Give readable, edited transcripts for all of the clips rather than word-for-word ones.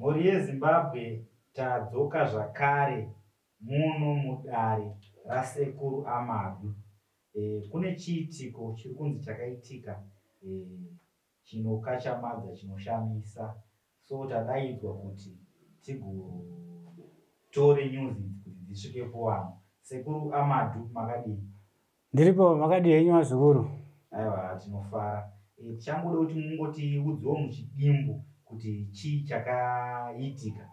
Mhuri yeZimbabwe tadzoka zvakare muno mudare raSekuru Amadu. Kune chiitiko chiri kunzi chakaitika chinokachamadza chinoshamisa. So tadaidzwa kuti tigotore news idzi kuti dzisvike kuvanhu. Sekuru Amadu makadii? Ndiripo, makadii henyu vazukuru? Aiwa tinofara. Tichangoda kuti mungotiudzewo muchidimbu kuti chii chakaitika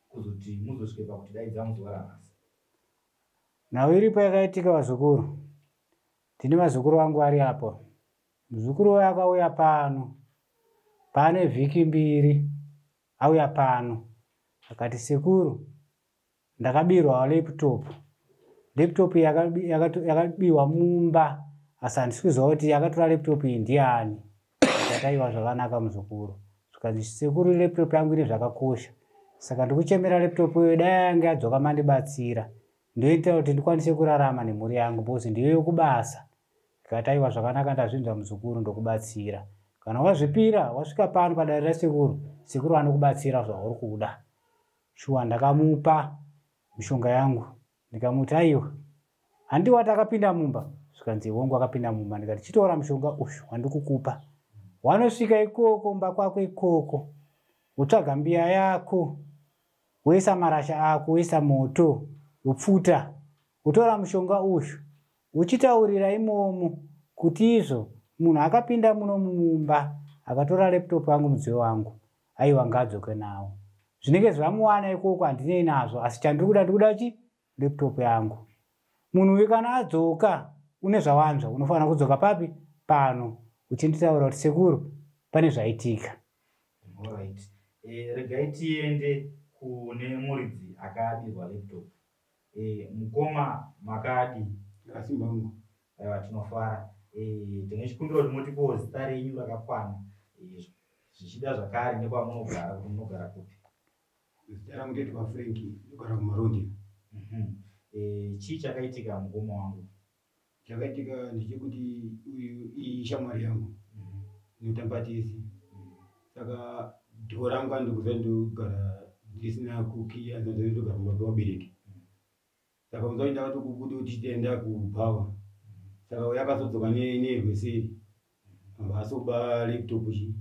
kuzoti muzosvike pakutidaidza muzuva ranhasi. Nhau iripo yakaitika vazukuru. Ndine vazukuru vangu vari apo. Muzukuru uyo akauya pano pane vhiki mbiri auya pano akati sekuru Ndakabirwa laptop. Laptop yakabiwa mumba asi handisi kuziva kuti yakatora laptop iyi ndiani. Ndikati aiwa zvakanaka muzukuru. Zvikanzi sekuru laptop yangu ine zvakakosha. Saka ndikuchemera laptop iyoyo dai yange yadzoka mandibatsira. Ndoita kuti ndikwanise kurarama nemhuri yangu because ndiyo yokubasa. Ndikati aiwa zvakanaka ndazvinzwa muzukuru ndokubatsira. Kana wazvipira wasvika pano padare rasekuru, sekuru vanokubatsira zvauri kuda. Shuwa ndakamupa mishonga yangu ndikamuti aiwa handi wati akapinda mumba zvikanzi hongu akapinda mumba ndikati chitora mushonga uyu wandikukupa wanosvika ikoko kumba kwako ikoko wotsvaga mbiya yako woisa marasha ako woisa moto wopfuta wotora mushonga uyu Uchitaurira imomo kuti izvo munhu akapinda muno mumba akatora laptop yangu mudziyo wangu aiwa ngaadzoke nawo. Zvinenge zvamuwana ikoko handinei nazvo asi chandiri kuda ndikuda chi laptop yangu. Munhu uyu kana adzoka une zvawanzwa unofanira kudzoka papi pano uchinditaura kuti sekuru pane zvaitika. Alright. Regai tiende kune muridzi akabirwa laptop. Mukoma makadii? Ndakasimba hangu. Aiwa tinofara. Tine chikumbiro kuti mutipowo zita renyu rakakwana. Zvichida zvakare nekwamunogara kuti munogara kupi. Zita rangu ndoitwa Frank, ndogara kuMaronde. Chii chakaitika mukoma wangu? Chakaitika ndechekuti uyu ishamwari yangu inotamba tese. Saka dhoo rangu andikuziva ndogara ndisina kukiya ndogara kumba kwevabereki. Saka unzwa ndakatokubuda kuti tienda kubhawa. Saka uyo akazodzoka nerweseri amba asoba laptop chi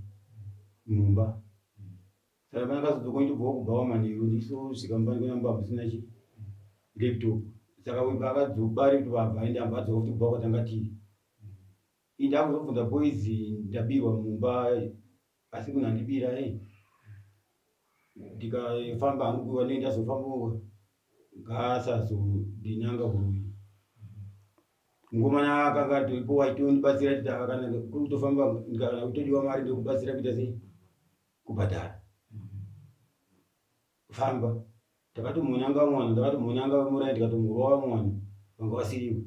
mumba. Saka pandakazodzoka ndobvawo kubhawa manheru ndisosvika mumba ndikuona mumba musina chi laptop. Saka uyu paakadzoba laptop abva aenda abva adzoka futi kubhawa kwatanga tiri. Ini ndakuzobvunza boys ndabirwa mumba asi munhu andibira eh. Ndikafamba hangu kuva nei ndazofamba ngaasazondinanga huroyi. Mukomana akanga atoripo waitondibatsira tita kana kuri kutofamba kana kutodiwa mari ndokubatsira kuita sei kubhadhara. Famba takatomunanga mwana ndakatomunanga murai ndikatomurova mwana vanga vasirivo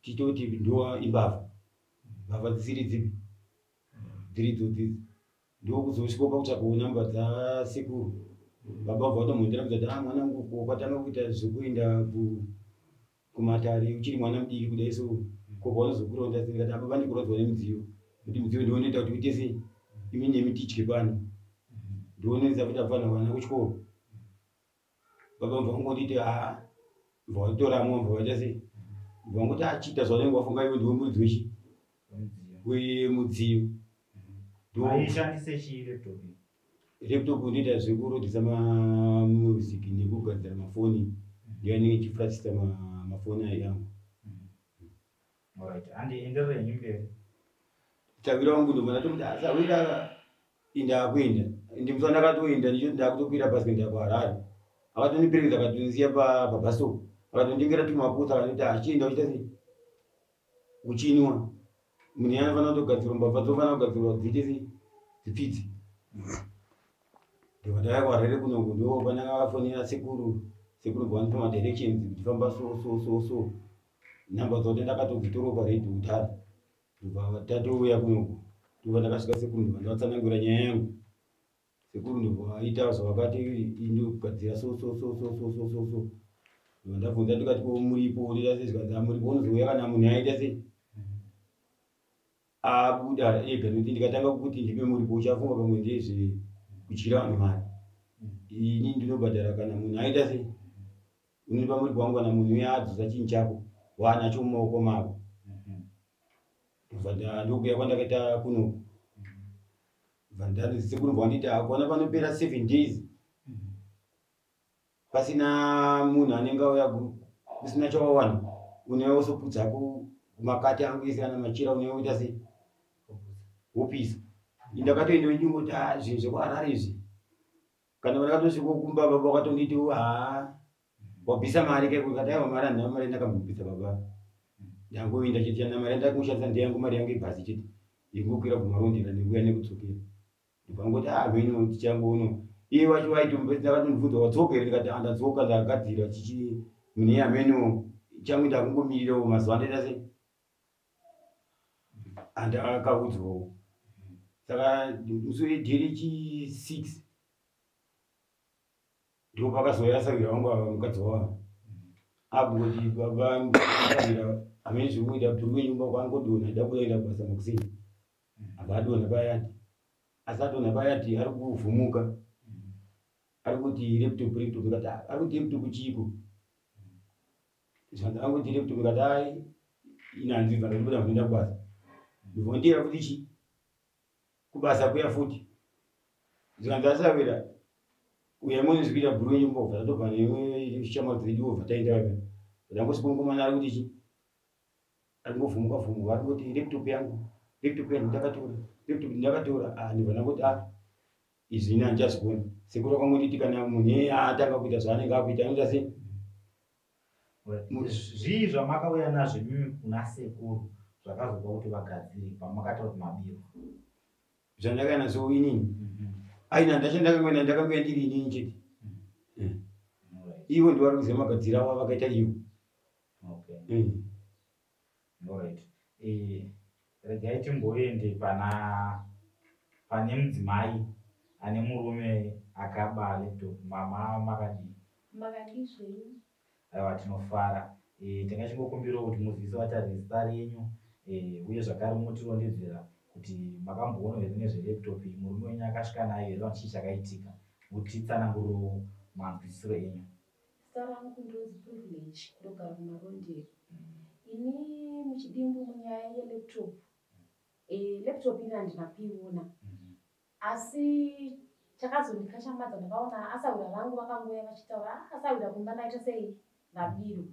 titoti ndowa imbavha mbavha dzisiri dzipi dziri idzodzidzi ndokuzosvika pakutsvakawo namba dzasekuru baba vabva vatomhonderamudza kuti ah mwanangu ko kwatanga kuita zvekuenda kumatare uchiri mwana mudiki kudai so ko paunozokura unoita sei ndikati ababa ndikurwadzwa nemudziyo kuti mudziyo ndiwo unoita kuti uite sei imi nemi tidye pano ndionesa kuti apfanha vana kuchikoro baba mva kungonditi haa mva watoramwa mva waita sei mva wangoti achiita ah, zvaunenge wafunga iwe ndiwe muridzi wechi wemudziyo maishandise chii laptop laptop ndoita zvekurodhisa mamusic nekugadzira mafoni ndiyo anenge ichifurasisa mafoni ayo yangu. Alright, handi enderere henyu mberi. Sahwira wangu ndobva ndatomuti ah, sahwira ndakuenda ndimusa ndakatoenda ndichoti ndakutokwira bhazi kuenda kuHarare akatondiperekedza akatondisiya pabus stop akatonditengera tumapusa akanditi achienda ah, uchiita sei uchinwa munhu anofanira kutogadzirwa mbavha dzofanira kugadzirwa dziite sei dzipfidze ndobva ndauya kuHarare kunoku ndo pandakafonera sekuru sekuru bva vandipa madirections kuti famba so so so so Number dzote ndakatodzitorawo paredhiyo kudhara ndobva tatouya kunoku ndobva ndakasvika sekuru ndobva ndavatsanangura nyaya yangu sekuru ndobva vaita zvavakati indogadzira so so so so so so so so ndobva ndabvunza ndikati ko muripo unoita sei zvikanzi ah, muripo unozouya kana munhu aita sei abuda ega nekuti ndikatanga kuti ndipe muripo uchafunga pamwe ndezve Kudyira vanhu mari. Ini ndinobhadhara kana munhu aita sei, unonipa muripo wangu kana munhu uya adzosa chinhu chako waanacho mumaoko mako. Ndobva ndokuya kwandakaita kunoku. Bva sekuru bva nditi akuona panopera 7 days pasina munhu anenge auya kusina chawawana, unouya wosopudza kumakati angu ese ana machira, unouya woita sei, wopisa. Ndakatoenda ndingoti ah, zvinhu zvekuHarare izvi. Kana ndakatosvika kumba, baba vakatonditi, haa, wabvisa mari ke? Kati aiwa, mari handina, mari ndakambobvisa baba, ndangoinda chete. Chana mari yandakungoshandisa ndeyangu, mari yangu yebhasi chete yekungokwira kuMarondera nekuuya nekudzokera. Ndobva ngoti ah, meno tichangono iye wacho waitombakatondibvunza, wadzoka here? Ndikati ah, ndadzoka, ndagadzira chichi munhu iye ameno changu, ndakungomirirawo mazuva andoita sei andakaudzwawo. Saka musi wedheri chi6 ndipo pakazouya sawira wangu ava, mukadzi wavo, akungoti baba sawira amene zviri kuita turi kunyumba kwangodonha, ida kuenda kubasa makuseni, abva adonha payadhi. Asi adonha payadhi ari kuvhumuka, ari kuti laptop, laptop. Ndikati ah, ari kuti laptop chiiko? Zvanzi angoti laptop. Ndikati ai, inanzi bva ndatobuda kuenda kubasa. Ndobva futi chi kubasa kuya futi, zvikanzi asawira uya mune zvikuita bhuru wenyu mbobva tatobva neshamwari dzedu, obva taenda vaviri. Ndangosvika, mukomana ari kuti chi ari ngovhumuka vhumuka, ari ngoti laptop yangu, laptop yangu ndakatora, laptop ndakatora. Ah, ndobva ndangoti ah, izvi ini handichazvikoni. Sekuru vakangonditi kana munhu iyeye atanga kuita zvaanenge akuita, anoita sei? Zvii zvamakauya nazvo imimi kuna sekuru zvakazopa kuti vagadzire pamakataura kuti mabirwa? Zvandakauya nazvo inini, aina ndachandakangoenda, ndakangoya ndiri inini chete. Ivo ndivari kuziva magadziro avo avakaita ivo. Alright. Regai timboende pane mudzimai ane murume akaba laptop. Mama, makadii? Makadii zvenyu? Aiwa, tinofara. Tingachingokumbirawo kuti muzivise vatariri zita renyu, uye zvakare mutirondedzera kuti makamboona here nezvelaptop iyi, murume wenyu akasvika nayo here, kana chii chakaitika, mutitsanangurirewo manzwisisiro enyu. Zita rangu ndonzi Privilege, ndogara kuMarondera. Ini muchidimbu munyaya yelaptop, laptop ini handina kuiona, asi chakazondikashamadza, ndakaona asahwira vangu vakangoya vachitaura, "Ah, asahwira kumba ndaita sei, ndabirwa."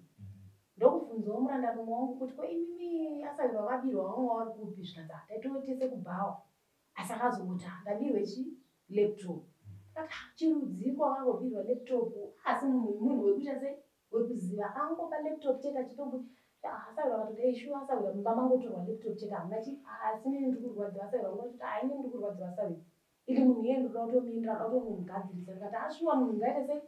Ndokubvunzawo murandarume wangu kuti ko imimi asahwira vabirwa vamwe vari kupi? Zvikanzi "Ah, taitotese kubhawa, asi akazongoti "Ah, ndabirwe chi laptop." Ndakati "Ah, chirudziko akangobirwa laptop?" Asi munhu wekuita sei, wekuziva akangopa laptop chete, achitobu asahwira akatoti, "Ei, shuwa asahwira, mumba mangotorwa laptop chete, hamuna chi." Asi inini ndiri kurwadziwa, asahwira vangu vachiti, "Ah, inini ndiri kurwadziwa asahwira, ili munhu iye ndinoda kutomuindira, ndoda kutomugadzirisa." Ndikati ashuwa munhu ngaite sei,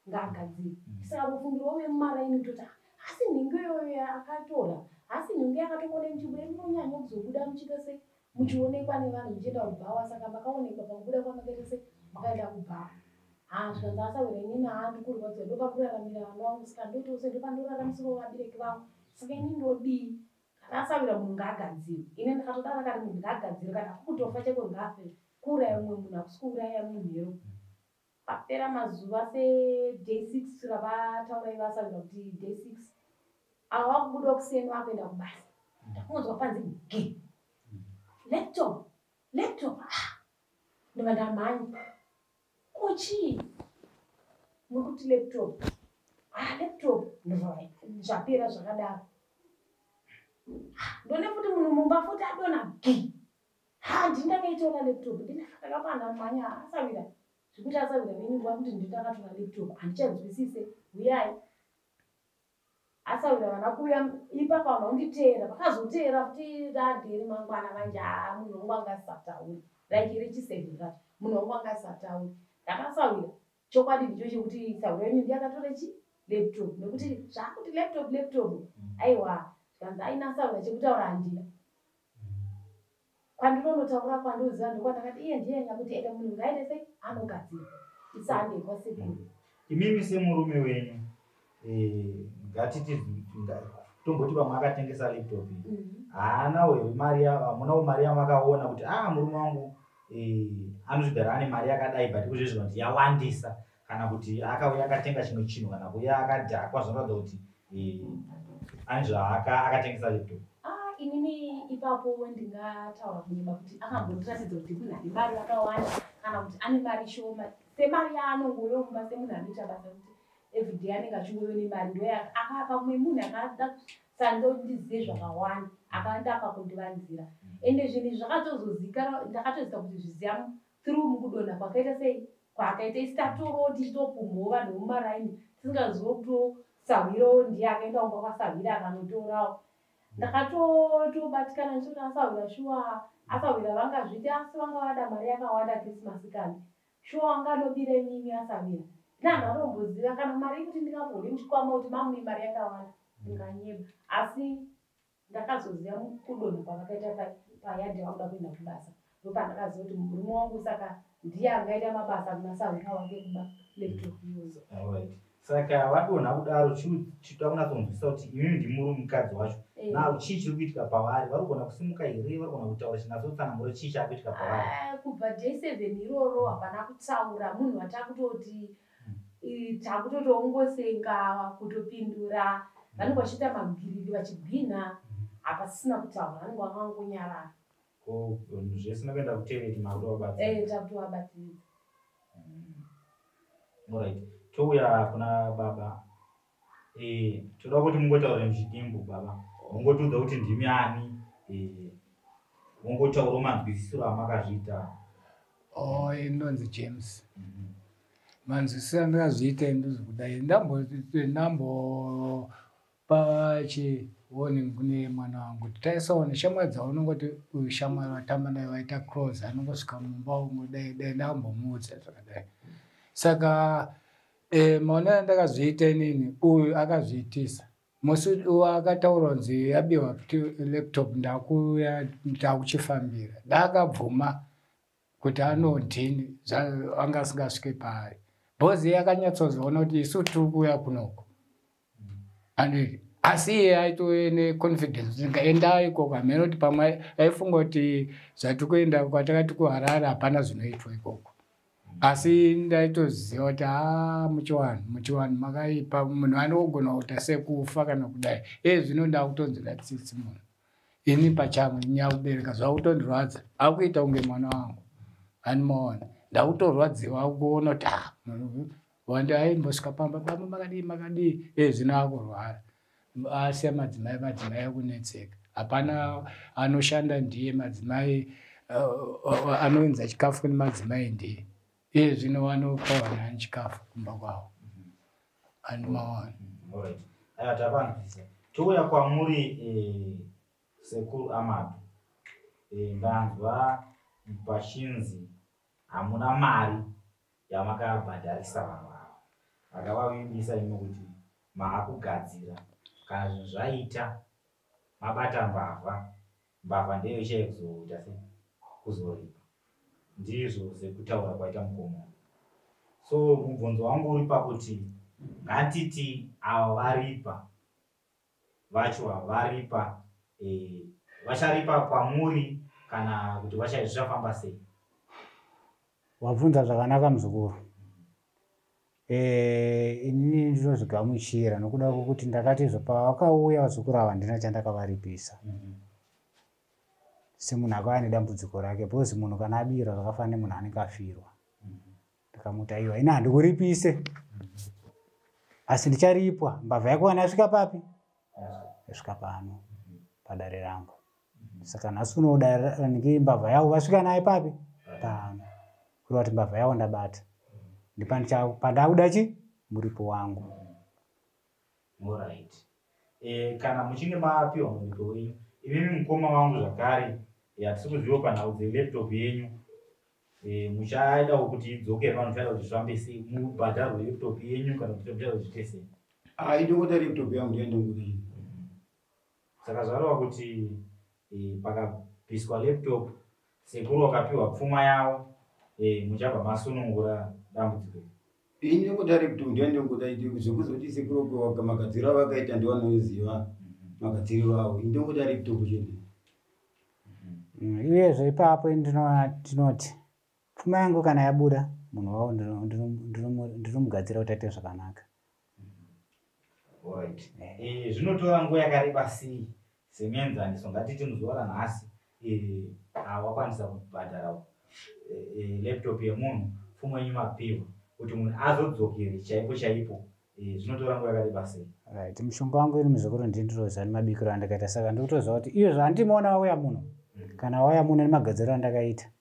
ngaagadzire. Saka kufungirawo vemumaraini kutoti "Ah, asi nhingi iyoyo akatora, asi nhingi yakatokona muchibuda, munonyanya kuzobuda muchiita sei, muchionekwa nevanhu muchienda kubhawa, saka makaonekwa pakubuda kwamakaita sei, makaenda kubhawa." Ha, zvikanzi asahwira inini haa, ndikurwadziwa, ndopakuraramira vana vangu, saka ndoitawo sei, ndopandoraramisirawo vabereki vangu, saka ini ndodii? Kana asahwira munhu ngaagadzire. Ini ndakatodaro kati munhu ngaagadzire, kana kukutofa chaiko ngaafe. Kuuraya mumwe munhu hakusi kuuraya munhu here? Papera mazuva, seday 6 ravataura ivo asahwira kuti day 6 ava vakubuda kuseni vakuenda kubasa, ndakunzwa panzi ge laptop, laptop. Ah, ndobva ndamhanya, ko chii muri kuti laptop? Ah, laptop. Ndobva zvapera zvakadaro. Ah, ndone futi munhu mumba futi adona gi, ha, ndindakaitora laptop, ndinakakwana mhanya asawira zvekuti asawira venyumba kuti ndindakatora laptop, handichanzwisise, uyai asawira vana kuuya ipapa, vanhu vanditeera, vakazoteera futi radheri mangwana manje. Haa, munhu wangu anga asisatauri, like rechi7 racho munhu wangu anga asisatauri. Ndakasawira, chokwadi ndicho chekuti sawira yenyu ndiyakatora chi laptop, nekuti zvakuti laptop, laptop, aiwa. Zvikanzi aina sawira chekutaura handina, kwandinonotaura kwandoziva ndokwandakati iye ndiye nyakuti ende munhu ngaite sei, anogadzira isande kwasekuru. Imimi semurume wenyu, ngatiti tomboti pamwe akatengesa laptop iyi, haanawo here mari, hamunawo mari yamakaona kuti a ah, murume wangu anozvigara ane mari yakadai, but kuzvezvi kuti yawandisa, kana kuti akauya akatenga chimwe chinhu, kana kuuya akadhakwa, zvinoratidza kuti ane zvaakatengesa laptop. Ah, inini ipapo ndingataura kunyeba kuti akambondiratidza kuti munhu ane mari yakawanda kana kuti ane mari shoma. Semari yaanongoyomba semunhu anoita basa kuti everyday anenge achingoyo nemari, ndoakapa mumwe munhu akada sange kuti ndizive zvakawanda, akaenda akakundivanzira. Ende zvinhu izvi zvakatozozikanwa, ndakatoziva kuti zviziva through mukudonha kwakaita sei kwaakaita. Isi tatorowo tichitopumhawo vanhu vemumaraini tisingazivo kutosahwirawo, ndiye akaenda kumba kwasahwira akanotorawo. Ndakatobatikana ndichiti asahwira shuwa, asahwira vangazviti, asi vanga vada mari yakawanda Krisimasi kani, shuwa wanga anobira imimi asahwira. Nhanhu anomboziva kana mari yekuti ndingambodi muchikwama kuti mamune mari yakawanda, ndinganyeba. Asi ndakazoziva kudonha kwavakaita payadhi vakuda kuenda kubasa, ndopandakaziva kuti murume wangu saka ndiye angaita mabasa kuna sahwira wake kuba laptop iyoyo. Alright. Saka vadonha kudaro, chitoda kunyatsonzwisisa kuti imimi ndimuri mukadzi wacho. Now chii chiri kuitika pavari? Vari kugona kusimuka here? Vari kugona kutaura? Chinyatsotsanangura chii chaakuitika pavari? Ah, kubva day 7 iroro hapana kutaura. Munhu watakutoti takutotoongosenga kutopindura, vanenge vachiita magiriri vachigwinha, hapasisina kutaura, vanenge vakangonyarara. Ko zvese nekuenda kutereti makutovabatsira? Eh, takutovabatsiridza. Alright, touya kuna baba. Toda kuti mungotaure muchidimbu baba, mungotiudza kuti ndimi ani, mungotaurawo manzwisisiro amakazviita. Oh, inonzi James. Manzwisisiro andakazviita ndozokudai, ndambopa chiwarning kune mwana wangu kuti taisawo neshamwari dzavo, unongoti uyu shamwari watamba naye waita close, anongosvika mumba ungodai dai, ndakambomuudza zvakadai. Saka maonero andakazviita inini, uyu akazviitisa musi akataura kunzi yabiwa laptop, ndakuuya ndakuchifambira, ndakabvuma kuti anondini anga asingasvike paari, because iye akanyatsozoona kuti isu tiri kuuya kunoko anditi, asi iye aitove neconfidence kuti endai ikoko, hamene kuti pamwe aifunga kuti zvatiri kuenda kwatakati kuHarare hapana zvinoitwa ikoko. Asi ndaitoziva kuti ha, muchiwanhu muchiwanhu makaipa, munhu anogona kuita sekufa kana kudai. Iye zvino ndakutonzwira tsitsi munhu ini pachangu, nyakubereka zvakutondirwadza, akuita kunge mwana wangu animaona. Ndakutorwadziwa kuona kuti ha, wandi aimbosvika pamba, baba makadii makadii, iye zvino akurwara, asiya madzimai, madzimai akunetseka, hapana anoshanda, ndiye madzimai anounza chikafu kune madzimai ndiye. Iye zvino vanopa vanhu chikafu kumba kwavo animaona. Alright. Aya tapanzwisisa. Touya kwamuri sekuru Amadu. Ndanzwa pachinzi hamuna mari yamakabhadharisa vanhu ava. Makavavimbisa imi kuti maakugadzira kana zvinhu zvaita, mabata mbavha, mbavha ndeyo ichaiya kuzoita sei, kuzoripa. Ndizvo sekutaura kwaita mukoma. So mubvunzo wangu uri pakuti ngatiti ava varipa vacho, ava varipa, vacharipa kwamuri kana kuti zvichafamba sei? Wabvunza zvakanaka muzukuru. Inini ndinozvigamuchira nokuda kwokuti ndakati izvo pavakauya vazukuru ava handina chandakavaripisa, semunhu akauya nedambudziko rake, because munhu kana abirwa zvakafanana nemunhu anenge afirwa. Ndikamuti aiwa, ini handikuripise, asi ndicharipwa mbavha yako kana yasvika papi, yasvika pano padare rangu. Saka nhasi unoda mbavha yavo vasvika naye papi, pano, kureva kuti mbavha yavo ndabata, pandakuda chi muripo wangu. Alright. Kana muchinge mapiwa muripo wenyu imimi mukoma wangu zvakare, hatisi kuziva panhau dzelaptop yenyu, muchadawo kuti idzoke here? Vanhu muchada kuti zvifambe sei, mubhadharwe laptop yenyu kana kuti muchada kuti zviite sei? Ai, ndongoda laptop yangu, ndiyo ndongoda. Saka zvareva kuti pakabviswa laptop, sekuru wakapiwa pfuma yavo, muchabva masunungura dambudziko iri? Ini ndongoda laptop, ndiyo ndongoda. Zvekuzoti sekuru magadziro avakaita ndovanoziva magadziriro avo, ini ndongoda laptop chete. Uyezve ipapo ndinoti pfuma yangu kana yabuda, munhu wavo ndinomugadzira kuti aite zvakanaka. Alright. Zvinotora nguva yakareba sei? Semuenzaniso, ngatiti muzuva ranhasi awakwanisa kubhadhara laptop yemunhu, pfuma yenyu mapiwa, kuti munhu azodzokere chaipo chaipo, zvinotora nguva yakareba sei? Right, mushonga wangu ini muzukuru ndindiroziva nemabikiro andakaita, saka ndikutoziva kuti iyo zvandimoona wauya muno, kana wauya muno nemagadziro andakaita,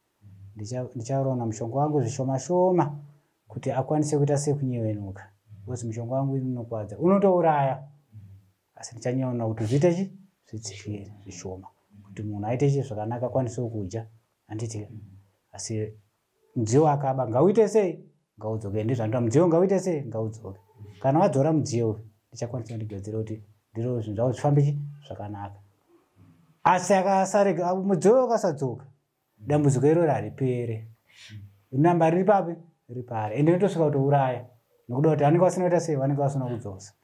ndichaurona mushonga wangu zvishoma shoma kuti akwanise kuita sekunyevenuka, because mushonga wangu ini unokwadza, unotouraya, asi ndichanyevenuka kuti zviite chi zvitsikire zvishoma, kuti munhu aite chi zvakanaka, akwanisewo kudya, handiti? Asi mudziyo wakaba ngauite sei? Ngaudzoke. Ndizvandinoda, mudziyo ngauite sei? Ngaudzoke. Kana wadzora mudziyo uyu, ndichakwanisa kundigadzira kuti ndiro zvinhu zvavo zvifambe chi zvakanaka. Asi akasarega, mudziyo ukasadzoka, dambudziko iroro haripere, rinamba riri papi? Riri pari, ende inotosvika kutouraya, nokuda kuti vanenge vasina kuita sei? Vanenge vasina kudzosa.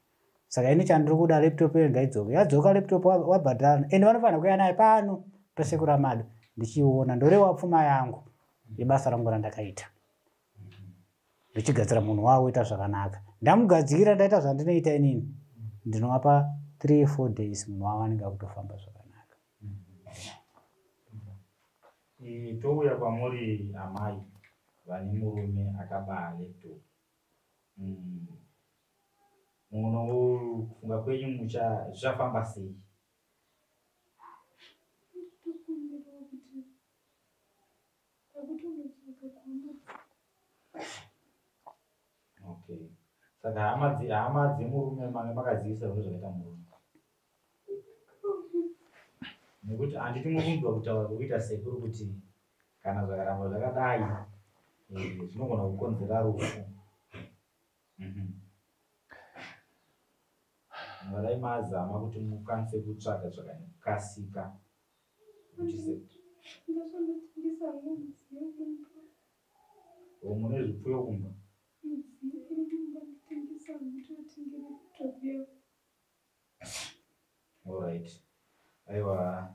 Saka ini chandiri kuda, laptop iyo ngaidzoke. Yadzoka laptop, wabhadharana, ende vanofanira kuuya nayo pano paSekuru Amadu, ndichiona, ndorewa pfuma yangu yebasa rangu randakaita, ndochigadzira munhu wavo oita zvakanaka. Ndamugadzira, ndaita zvandinoita inini, ndinovapa 3 4 days, munhu wavo anenge akutofamba zvakanaka. Touya kwamuri amai vane murume akaba laptop. Muno kufunga kwenyu zvichafamba sei? Tokumbirawo kuti akutonodzoka kuhama. Okay, saka hama dzemurume mange makazivisa zvinhu zvakaita murume? Nekuti handiti muri kunzwa kutaura kwekuita sekuru kuti kana zvakaramba zvakadai, zvinogona kukonzera rufu. Mungadai mazama kuti mukwanise kutsvaga zvakakasika kuti Ndazondotengesa hangu mudziyo mumba. O, mune zvipfuyo kumba? Midziyo iri mumba, ndotengesa hangu, toatengera laptop yavo. Alright, aiwa,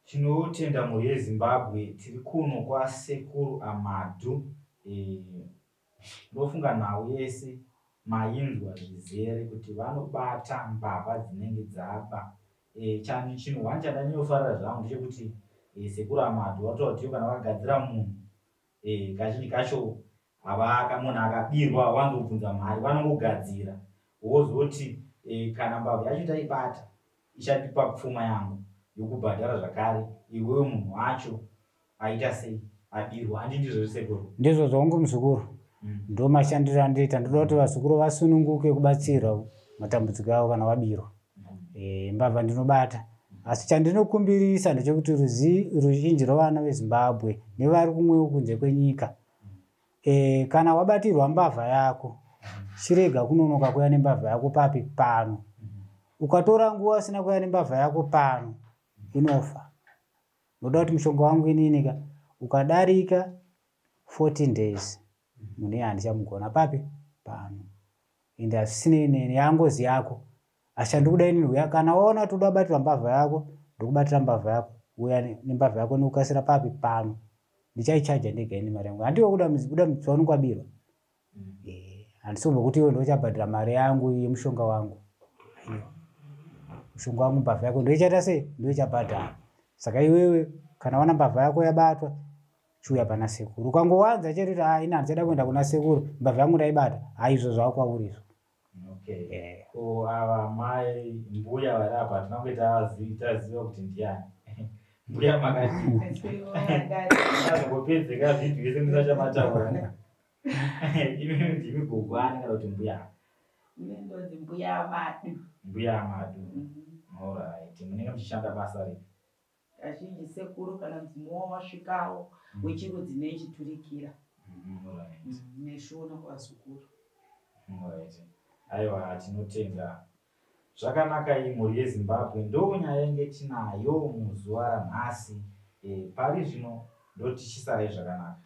tinotenda mhuri yeZimbabwe. Tiri kuno kwaSekuru Amadu. Ndofunga nhau yese mainzwa zvizere kuti vanobata mbavha dzinenge dzaba. Chinhu one chandanyofarira zvangu ndechekuti Sekuru Amadu vataura kuti ivo kana vakagadzira munhu, kazhinji kacho havaka munhu akabirwa hawanzobvunza mari, vanongogadzira, wozoti kana mbavha yacho taibata, ichatipa pfuma yangu yokubhadhara zvakare iwewe munhu wacho aita sei, abirwa. Handi ndizvo, Sekuru? Ndizvo zvangu muzukuru. Ndo mashandiro andoita. Ndoda kuti vazukuru vasununguke kubatsirwa matambudziko avo kana vabirwa. Mbavha ndinobata, asi chandinokumbirisa ndechekuti ruzhinji rwevana veZimbabwe nevari kumwewo kunze kwenyika, kana wabatirwa mbavha yako, chirega kunonoka kuya nembavha yako papi? Pano. Ukatora nguva usina kuya nembavha yako pano, inofa. Ndoda kuti mushonga wangu inini ka ukadarika 14 days, munhu iye handichamugona papi? Pano. Ende hazvisinei neni, yangozi yako, asi chandikuda inini, uya kana waona kuti uda kubatirwa mbavha yako, ndokubatira mbavha yako, uya nembavha yako nekukasira papi? Pano. Ndichaichaja ndega ini mari yangu. Handiwe kuda mudziwa unenge wabirwa. Handisi kubva kuti iwe ndochabhadhira mari yangu yemushonga wangu. Aiwa, mushonga wangu mbavha yako ndoichaita sei? Ndoichabhadhara. Saka iwewe kana wana mbavha yako yabatwa, chiuya pana sekuru. Ukangowanza chete kuti "Ah, ini handichada kuenda kuna sekuru, mbavha yangu ndaibata," haizvo zvavo kwauri izvo. Okay. Ko ava mai mbuya vari apa, hatina kunge taziva kuti ndiani. Mbuya, makati azongopedzeka vhidhiyo yese musachamataura. Imi ndimi gogwani kana kuti mbuya? Ndonzi Mbuya Madu. Mbuya Madu. Alright, munenge muchishanda basa ripi? Kazhinji sekuru kana mudzimu wavo wasvikawo wechirudzi neichiturikira. Alright. Neshona kuvazukuru. Alright. Aiwa, tinotenda. Zvakanaka. Iyi mhuri yeZimbabwe, ndo nyaya yange tinayo muzuva ranhasi. Pari zvino ndotichisarai zvakanaka.